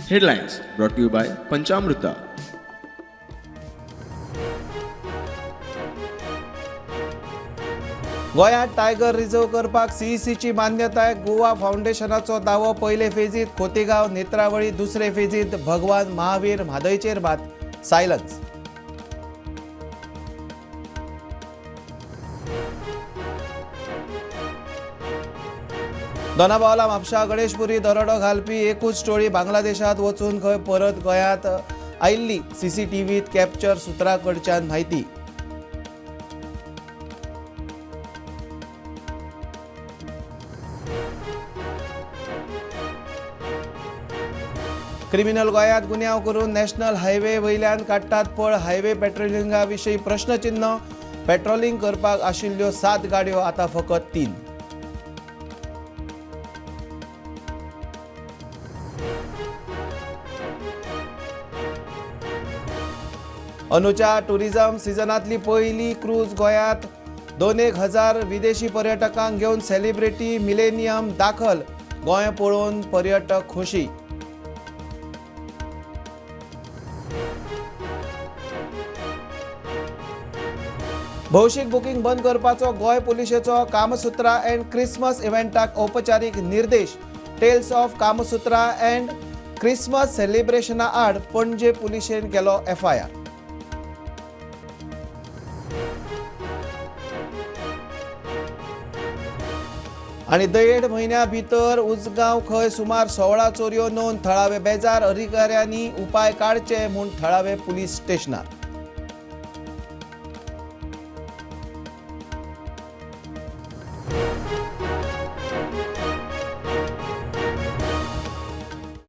Headlines brought to you by Panchamruta. गोंयांत tiger reserve करपाक सीईसीची मान्यताय. गोवा फावंडेशनाचो दावो. पयले फेजीत खोतीगांव, नेत्रावळी, दुसरे फेजीत भगवान महावीर, म्हादयचेर मात सायलन्स. दोनापावला म्हापशा गणेशपुरी दरोडो घालपी एकूच टोळी बांगलादेशात वचून खंय परत गोंयांत आयिल्ली. सीसीटीव्हीत कॅप्चर, सुत्रां कडच्यान म्हायती. क्रिमिनल गोंयांत गुन्यांव करून नॅशनल हायवे वयल्यान काडटात पळ. हायवे पेट्रोलिंगा विशीं प्रश्नचिन्ह. पेट्रोलिंग करपाक आशिल्ल्यो 7 गाडयो आतां फकत 3. अंदूच्या टुरिझम सिजनांतली पयली क्रूज गोंयांत. 2,000 विदेशी पर्यटकांक घेवन सेलिब्रिटी मिलेनियम दाखल. गोंय पळोवन पर्यटक खोशी. भौशीक बुकींग बंद करपाचो गोंय पुलिशेचो कामसूत्रा अँड क्रिसमस इव्हेंटाक औपचारीक निर्देश. Tales of Kamasutra and Christmas सेलिब्रेशना आड पणजे पुलिशेन केलो एफआयआर. आनी 1.5 म्हयन्या भितर उजगांव खंय सुमार 16 चोरयो नोंद. थळावे बेजार. अधिकाऱ्यांनी उपाय काडचे म्हूण थळावे पुलीस स्टेशनार.